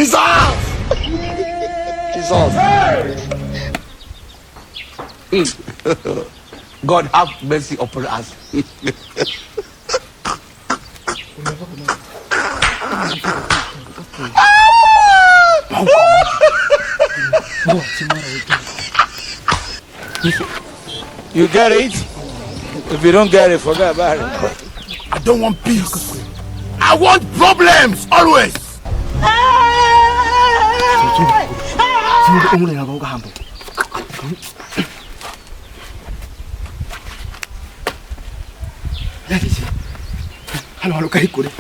Jesus! Jesus. God have mercy upon us. You get it? If you don't get it, forget about it. I don't want peace. I want problems always. Hano hano kari kure.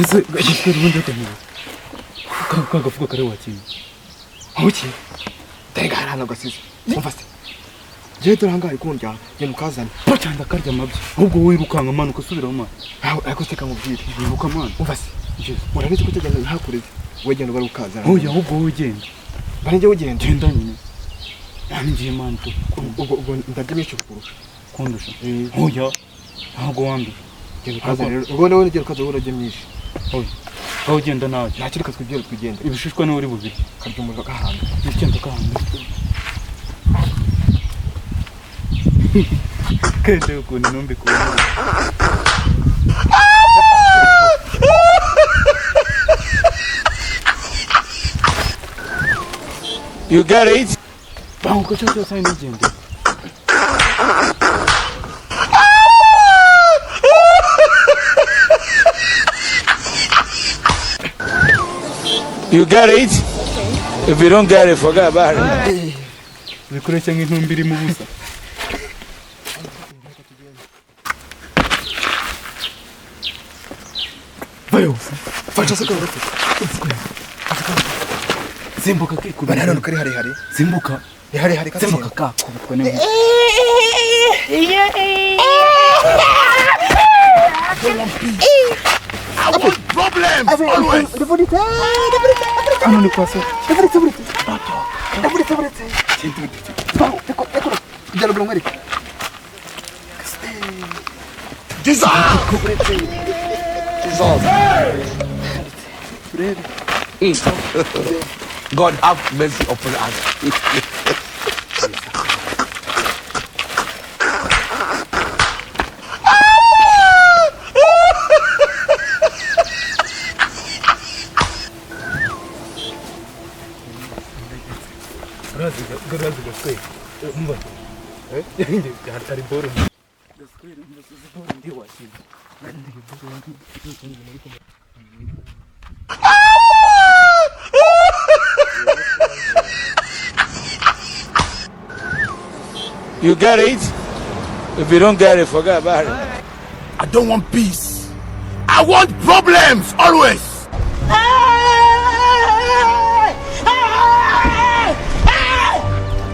Ese gashikira ubundi utamiye. Kagafuka kare wakiye. Aho ki? Tega hano gasize. Umva se. Je turanga ikundya genda ukazana. Pacanda karya amabyi. Ahubwo wowe wirukanka mwana ukasubira mwana. Aho ariko se kamubwire. Wiruka mwana. Umva se. Urabizi ko utagenda hakureze. Wegenda bari ukazana. Oya ahubwo wowe ugenda. Bari ugenda. Genda nyine. Ngiye mwana tu. Ubwo ndabyimishye kukurusha. Kundusha. Oya. Ntabwo wandusha. Genda ukazana rero. Ubwo nawe ugenda ukazana urajya myinshi. Oya. Aho ugenda nawe. Nta reka twigere twigende. Ibishishwa niwe uri bubiri. Karya umuriro gahanga. Ugenda gahanga. Kende ukuntu intumbi kubona. You get it? Banguka cyangwa cyose nigende. You get it? If you don't get it, forget about it. Bikureshya nk'intumbi iri mu busa. Bayo. Fasha se kagafite. Simbuka kikubita. Bana hano kari harehare. Simbuka. Ni harehare kasi. Simbuka kakubitwa n'inkuba. I want problems always. Hano ni kwa so. Jesus! Jesus. God have mercy upon us. You get it? If you don't get it, forget about it. I don't want peace. I want problems always.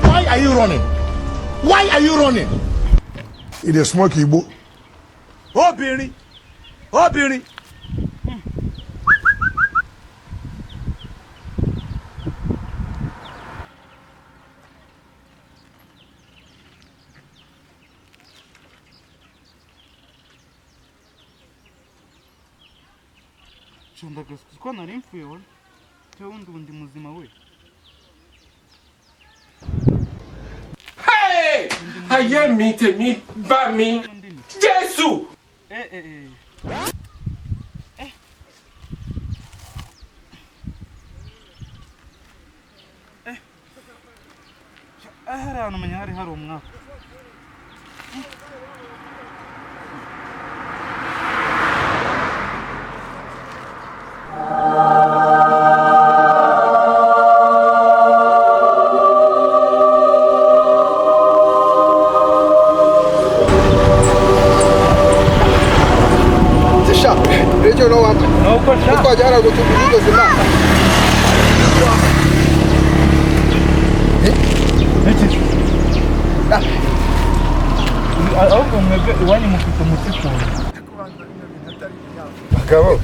Why are you running? Why are you running? It is smoke Igbo. Obìnrin. Obìnrin. Ko nari mfuye we. Cyo wundi wundi muzima we. Hey! Ayé mi tèmi bá mi. Jésù! Hari ahantu menya hari hari umwaka. Sha, rero no wambaye. Nuko sha. Twajya hara gutuka ubuzima. Iki. Ahubwo mwebwe iwanyu mufite umuti ukuntu. Bagabo,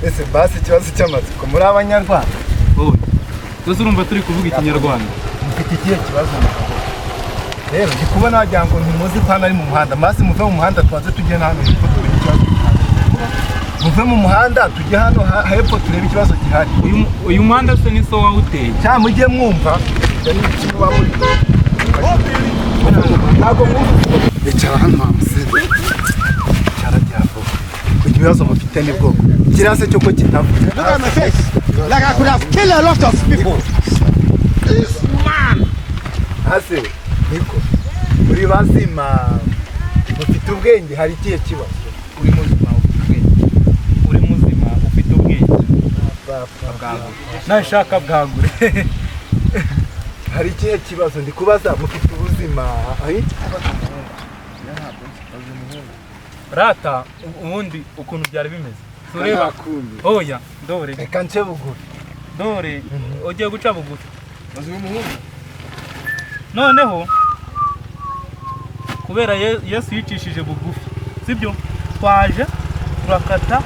ese basi ikibazo cy'amatsiko muri abanyarwanda? Wowe. Twese urumva turi kuvuga ikinyarwanda. Mufite ikihe kibazo mugabo? Rero ndi kubona wagira ngo ntimuzi ko hano ari mu muhanda. Masi muve mu muhanda tubanze tujye hano hepfo tumenye ikibazo. Muve mu muhanda tujye hano hepfo turebe ikibazo gihari. Uyu muhanda se ni so wawuteye? Cyangwa mujye mwumva ntabwo mwumva. Icara hano wa musore, icara byavuga kugira ibibazo mufite ni bwoko kirase cyo ko kitavuga. Look at my face. Like I could have killed a lot of people. This man. Ase niko muri bazima, mufite ubwenge, hari ikihe kibazo? Uri muzima, ufite ubwenge? Uri muzima, ufite ubwenge? Nashaka bwagure. Hari ikihe kibazo? Ndi kubaza, mufite ubuzima? Ayi? Rata ubundi ukuntu byari bimeze, tureba oya dore. Reka nce bugufi. Dore ugiye guca bugufi noneho kubera Yesu yicishije bugufi, sibyo? Twaje turakata,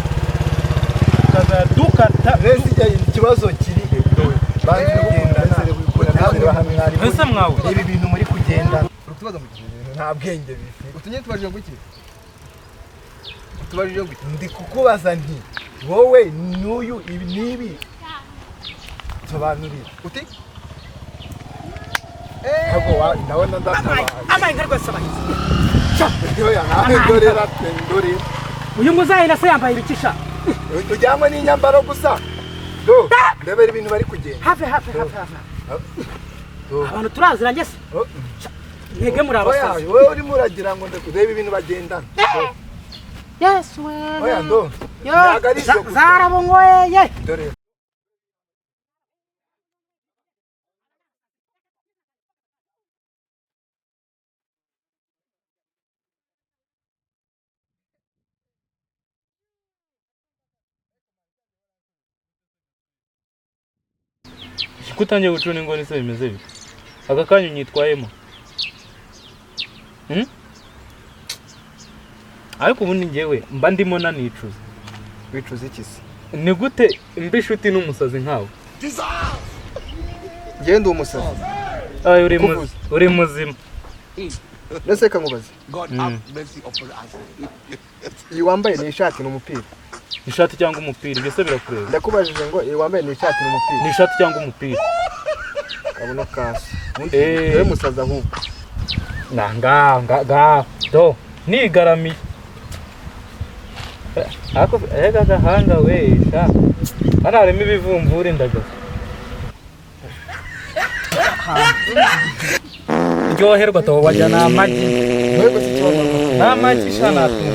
tukaza dukata. Mbese ikibazo kiri he? Banze kugendana. Ese mwawe ibi bintu muri kugendana Uri kutubaza ngo iki? Nta bwenge bifite. Utunye tubajije ngo iki? Utubajije ngo iki? Ndi kukubaza nti wowe n'uyu ibi n'ibi, sobanurira. Uti? Ntabwo ndabona ndatabaye. Amaye nka rwose abahizi. Oya, nawe ndorera ndorera. Uyu muzahina se yambaye ibikisha? Ujyanywe n'inyambaro gusa, do ndebera ibintu bari kugenda. Have, have, have, have. Do. Abantu turaziranye se? Oh. Mwebwe muri Oya, abasazi. wowe urimo uragira ngo ndebe ibintu bagendana. Yesu we. Oya, ndo Yo, ntabwo ari ibyo gusa. Zarabunyweye. Dore. Ko utangiye gucuna ingoni se bimeze bite? Aka kanya unyitwayemo? Hmm? Ariko ubundi njyewe mba ndimo nanicuza. Wicuza iki se? Ni gute mba inshuti n'umusazi nkawe? Njyewe ndi umusazi? Ay, uri Kuvuza. Uri muzima. Mbese reka nkubaze. God have mercy upon us. Iyi wambaye ni ishati, ni umupira? Ishati cyangwa umupira, ibyo se birakureba? Ndakubajije ngo iyi wambaye ni ishati, ni umupira? Ni ishati cyangwa umupira. Kabuno kasi. Eh. Wowe musazi ahubwo. Na nga nga nga do nigaramiye. Ako ega gahanga we sha, hano harimo ibivumvuri ndagaza ryoherwa to wajya ni amagi. Wowe se ikibazo? Ni amagi sha, natumye.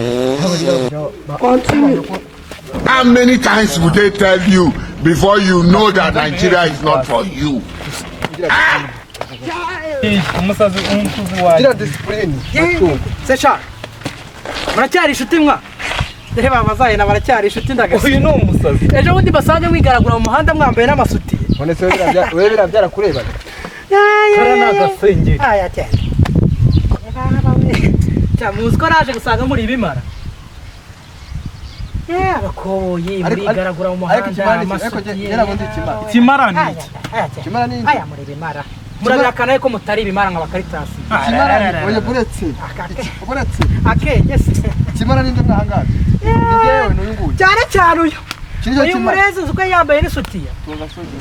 How many times would they tell you before you know that Nigeria is not for you? Umusazi, umusazi wanjye. Gira discipline matungo. Se sha, muracyari inshuti mwa? Reba abazahina baracyari inshuti ndagasa. Uyu ni umusazi. Ejo bundi basange mwigaragura mu muhanda mwambaye n'amasutiye. None se wowe biriya byarakurebaga? Kara ni agasengeri. Aya cyane. Cya muzi ko naje gusanga muri ibimara. Abakoboyi murigaragura mu Ariko muhanda ikimara ni iki? Ariko amasutiye. njye ntabwo ndi ikimara. Ikimara ni iki? Ikimara ni iki? Aya muri ibimara. Murabihakana yuko mutari ibimara nka bakaritasi. Ikimara ni oya, buretse. Buretse. Akenge se. Ikimara ni nde mwahangaha? Ni njyewe, ni uyu nguyu? Cyane cyane uyu. Iki nicyo Uyu kimara. murezi uzi ko yambaye n'isutiya.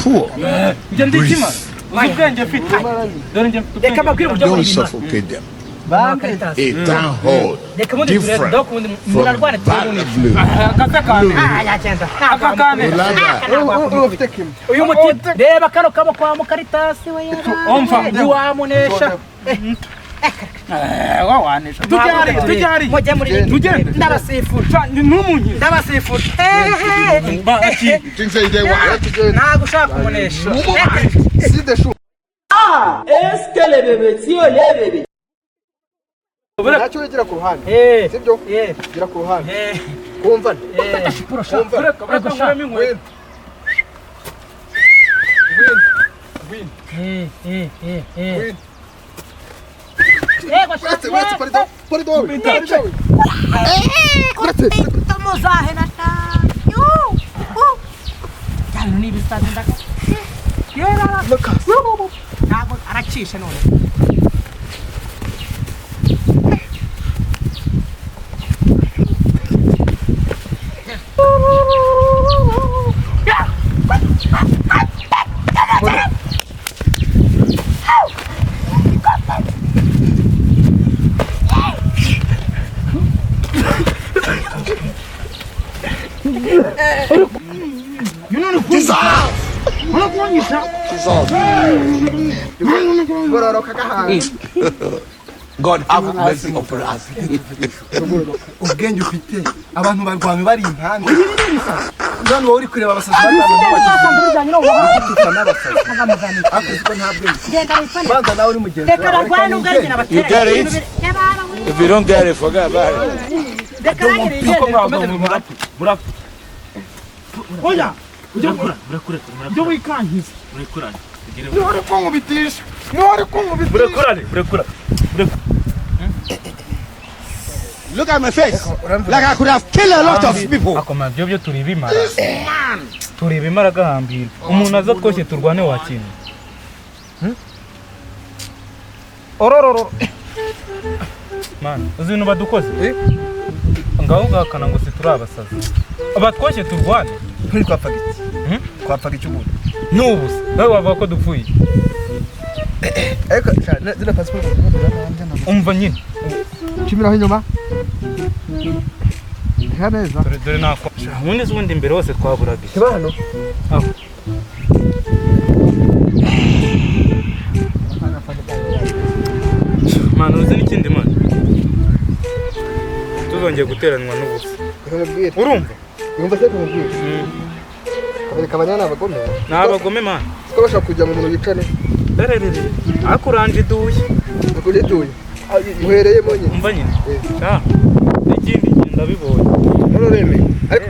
Poor. Njye ndi ikimara? Uzi ubwenge mfite? Dore njye mfite Reka ubwenge. mbabwire uburyo muri Don't ibimara. suffocate them. Bande. A town hall Reka ubundi turebe different dore ubundi from murarwana turebe. Blue. Akase kane. Aya cyenda. Aka kane. Ubu ufite kimwe. Uyu muti reba kano kaboko kwa mukaritasi we. Umva. Ntiwamunesha. Wawanesha. Tujyare, tujyare. Mujye muri Tugende. Ndabasifura. Ntumunyize. Ndabasifura. Baki. You think say they want? Ntabwo ushaka kumunesha. Si de chou. Ntacyo wigira ku ruhande. Eh. Sibyo? Eh. Gira ku ruhande. Eh. Kumva. Eh. Kumva. Reka reka nkuremo inkweto. Win. Win. Eh, eh, eh, eh. Win. Yego, Buretse, buretse, pardon. Pardon. Pardon. Buretse. Muzahena ta. Yu. Cyane ni ibisazi ndaka. Yera. Ntabwo aracisha none. Urakunyica. Gororoka gahanga. God have mercy upon us. Ubwenge ufite, abantu barwanya bari impande none wowe uri kureba abasazi barwanya n'abasazi, ariko uzi ko nta bwenge. Genda wifane. Banza nawe uri mugenzi Reka wawe. barwane nubwo ari njye You nabatera. get it? If you don't get it, forget about it. Reka nanjye nigendere, mukomeze murwane. Murapfa. Oya, Murakura, murakura, ibyo wikankiza. murakurane. Niwe uri kunkubitisha, niwe uri kunkubitisha. Murakurane, murakurane. Look at my face. Like I could have killed a lot of people. Akoma byo byo turi ibimara. Turi ibimara gahambira. Umuntu aza twoshye turwane wakintu. Orororo. Man, uzi ibintu badukoze? Ngaho ugahakana ngo si turi abasazi. Abatwoshye turwane. Nturi twapfaga iki? Hmm? Twapfaga iki ubundi? N'ubu se nawe wavuga ko dupfuye? Ariko zino pasiporo. Umva nyine. Kimiraho inyuma. Reka neza. Dore dore nako. Ubundi se ubundi imbere hose twaburaga iki? Kiba hano. Aho. Man, uzi n'ikindi, man? Tuzongeye guteranwa n'ubusa. Reka nkubwire. Urumva? Yumva se kumubwira. Kabereka abanyana abagome. Ni abagome, man. Siko bashaka kugira ngo umuntu yicane. Rererere. Ariko uranje iduye. Akujituye. Muhereyemo nyine. Umva nyine. Eh. Sha. N'ikindi gihe ndabibonye. None uremeye. Ariko